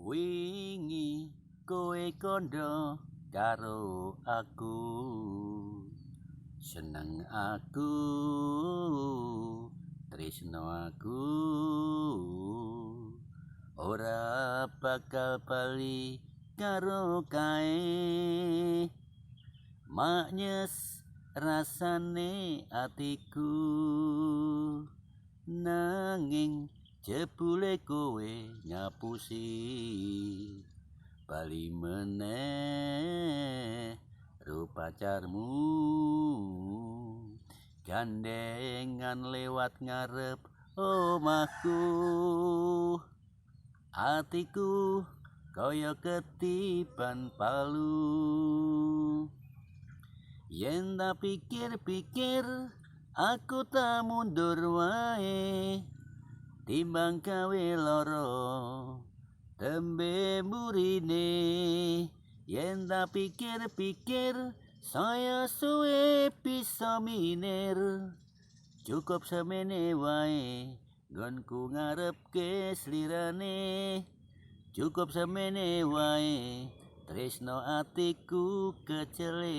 Wingi kowe kandha karo aku, seneng aku, tresno aku, ora bakal bali karo kae. Maknyes rasane atiku, nanging jebule kowe ngapusi. Bali meneh ro pacarmu, gandengan lewat ngarep omahku. Atiku kaya ketiban palu. Yen tak pikir-pikir aku tak mundur wae, timbang gawe lara tembe mburine. Yen tak pikir-pikir saya suwe bisa minir, cukup semene wae nggonku ngarepke slirane. Cukup semene wae tresno atiku kecelik.